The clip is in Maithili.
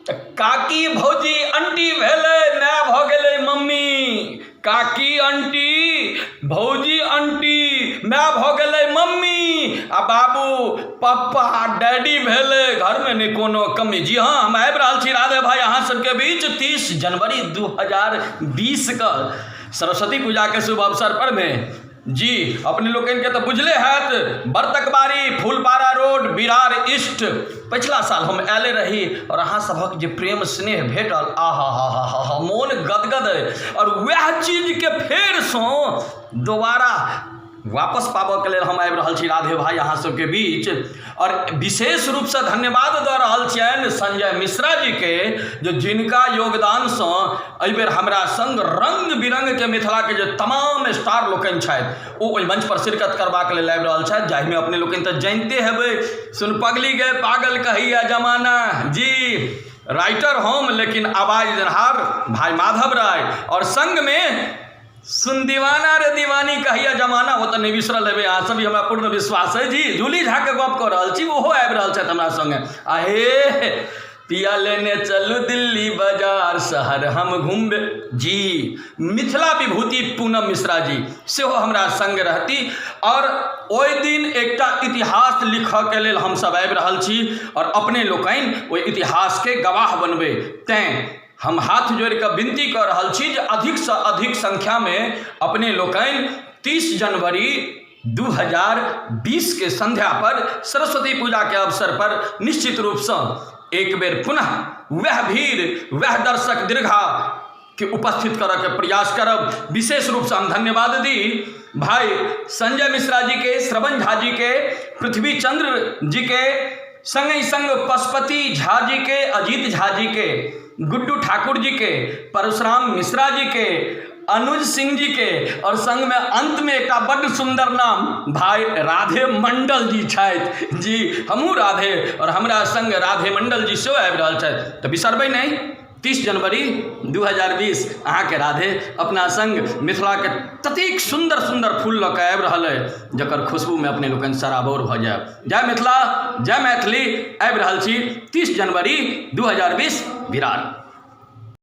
तऽ काकी भौजी अंटी भेलै, माय भऽ गेलै मम्मी। काकी अंटी, भौजी अंटी, माय भऽ गेलै मम्मी, आ बाबू पप्पा डैडी भेलै। घरमे नहि कोनो कमी। जी हँ, हम आबि रहल छी राधे भाई अहाँ सबके बीच 30 जनवरी 2020 के सरस्वती पूजाके शुभ अवसर पर मे। जी अपने लोकनिके तऽ बुझले हैत, बर्तकबाड़ी फूलपाड़ा रोड बिरार ईस्ट। पछिला साल हम आयले रही और अहाँ सभक जे प्रेम स्नेह भेटल, आहा हा हा हा हा, मोन गदगद अइ। और वएह चीजके फेरसँ दोबारा वापस पाबऽके लेल हम आबि रहल छी राधे भाई अहाँ सबके बीच। और विशेष रूपसँ धन्यवाद दऽ रहल छियनि संजय मिश्रा जीके, जे जिनका योगदानसँ एहिबेर हमरा संग रङ्ग बिरङ्गके मिथिलाके जे तमाम स्टार लोकनि छथि ओ ओहि मंच पर शिरकत करबाक लेल आबि रहल छथि, जाहिमे अपने लोकनि तऽ जानिते हेबै, सुन पगली गे पागल कहैया जमाना। जी राइटर हम, लेकिन आवाज देनहार भाई माधव राय, और संगमे सुन दीवाना रे दीवानी कहिया जमाना, ओ तऽ नहि बिसरल हेबै अहाँ सब, ई हमरा पूर्ण विश्वास अइ। जी जूली झाके गप कऽ रहल छी, ओहो आबि रहल छथि हमरा सङ्गे। आहे पिया लेने चलू दिल्ली बाजार शहर हम घुमबे। जी मिथिला विभूति पूनम मिश्रा जी सेहो हमरा सङ्ग रहती। और ओहि दिन एकटा इतिहास लिखऽके लेल हमसब आबि रहल छी और अपने लोकनि ओहि इतिहासके गवाह बनबै। तैँ हम हाथ जोड़ि कऽ विनती कऽ रहल छी जे अधिकसँ अधिक संख्यामे अपने लोकनि 30 जनवरी 2020 के संध्या पर सरस्वती पूजाके अवसर पर निश्चित रूपसँ एक बेर पुनः वएह भीड़ वएह दर्शक दीर्घा के उपस्थित करऽके प्रयास करब। विशेष रूपसँ हम धन्यवाद दी भाई संजय मिश्रा जी के, श्रवण झा जी के, पृथ्वी चंद्र जी के, संगहि संग पशुपति झा जी के, अजीत झा जी के, गुड्डू ठाकुर जी के, परशुराम मिश्रा जी के, अनुज सिंह जी के, और संग में अंत में एकटा बड्ड सुंदर नाम भाई राधे मंडल जी छथि। जी हमहूँ राधे और हमरा संग राधे मंडल जी सेहो आबि रहल छथि। तऽ बिसरबै नहि, 30 जनवरी 2020 अहाँके राधे अपना संग मिथिलाके ततेक सुन्दर सुन्दर फूल लऽ कऽ आबि रहल अइ जकर खुशबूमे अपने लोकनि सराबोर भऽ जायब। जय मिथिला, जय मैथिली। आबि रहल छी 30 जनवरी 2020 विरार।